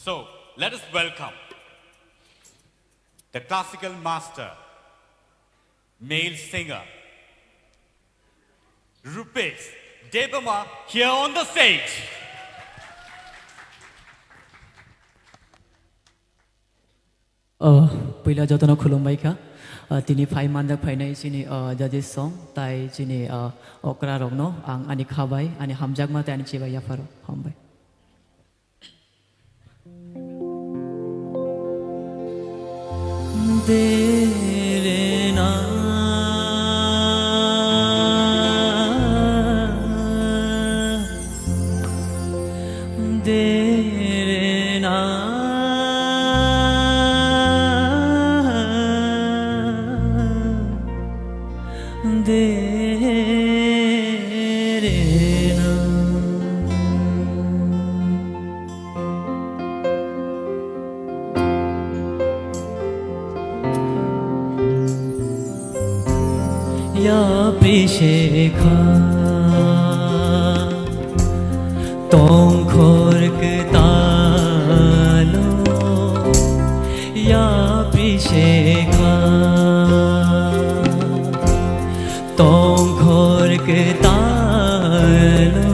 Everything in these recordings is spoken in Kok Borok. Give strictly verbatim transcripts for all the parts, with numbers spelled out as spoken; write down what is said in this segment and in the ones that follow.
So, let us welcome the classical master, male singer, Rupesh Debbarma, here on the stage. Oh, puila jotono khulumbai kha. Ah, tini phai manjak phainai chini, ah, judges song, tai chini, ah, okra rokno ang ani khabai, ani hamjakma tai ani chibai yapharo. Hambai. Ya Prishekha, tongkhor kwtalo, ya Prishekha, tongkhor kwtalo,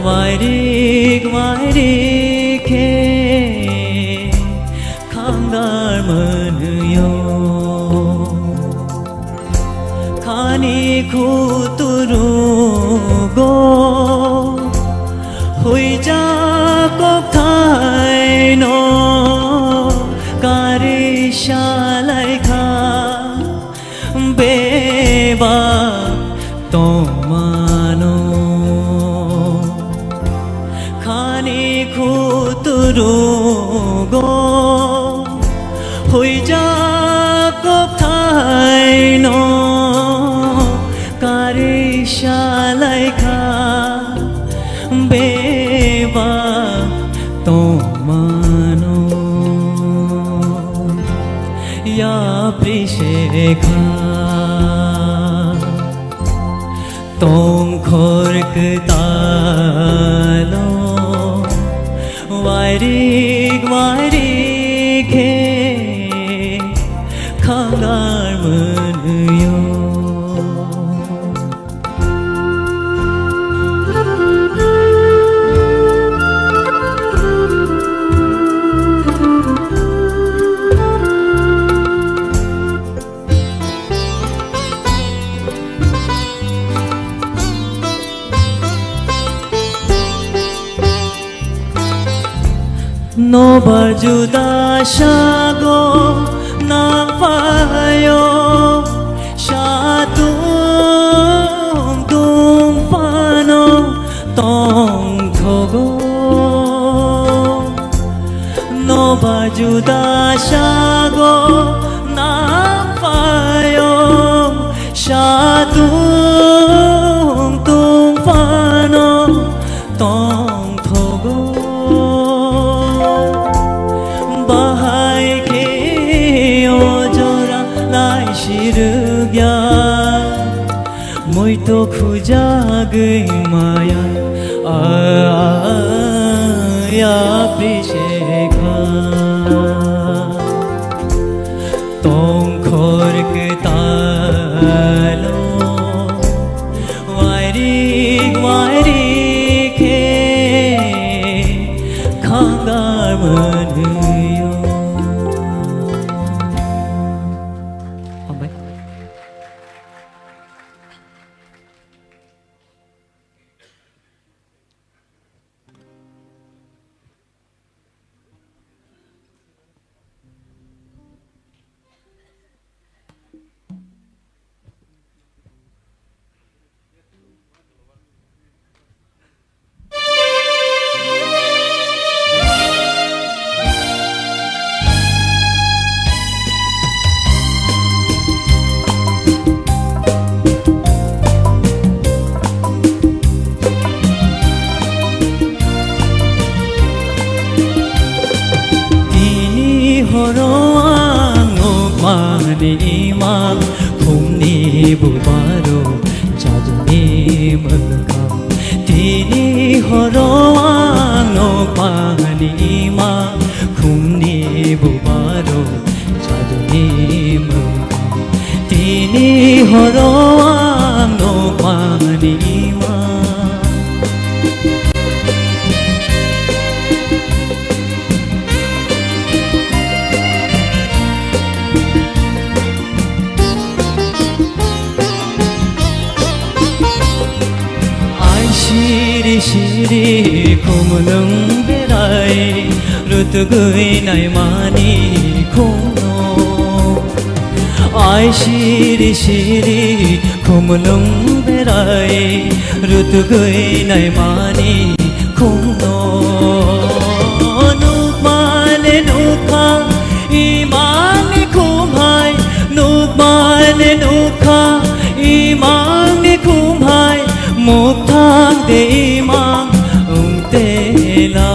wairik wairik khe khangar mwnwio. Khani khuturugo huijak kokthaino kari salaikha beba tongmano. Khani khuturugo huijak kokthaino kari salaikha beba tongmano. Ya Prishekha, tongkhor kwtalo, wairik wairik khe khangar mwnwio. Nobar juda sago nangphaio, satung tungphano tongthogo. Nobar juda sago nangphaio, satung tungphano tongthogo. Bahai khe o jora lai sirwkya, muito khujagwi maya, a, ya Prishekha. Tongkhor kwtalo, wairik wairik khe khangar mwnwio. Hambai. Tini horo ang nokmani imang, khumni bubaro chajuni mwkang. Tini horo ang nokmani Ni ima khumni bubaro jaduni mwkang. Tini horo ang nokmani ima. Ai siri siri khumlwng berai rutugwi naimani khumno. Ai siri siri khumlwng berai rutugwi naimani khumno. Nukmane nukha imangni khumhai, nukmane nukha imangni khumhai, mukthang de imang ungtela.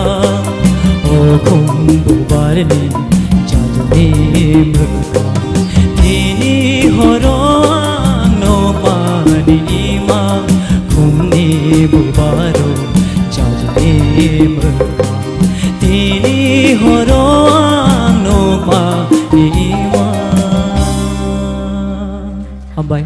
O khum bubarni jaduni mwkang. Tini horo ang nokmani imang khumni bubaro jaduni mwkang. Tini horo ang nokmani imang. Hambai.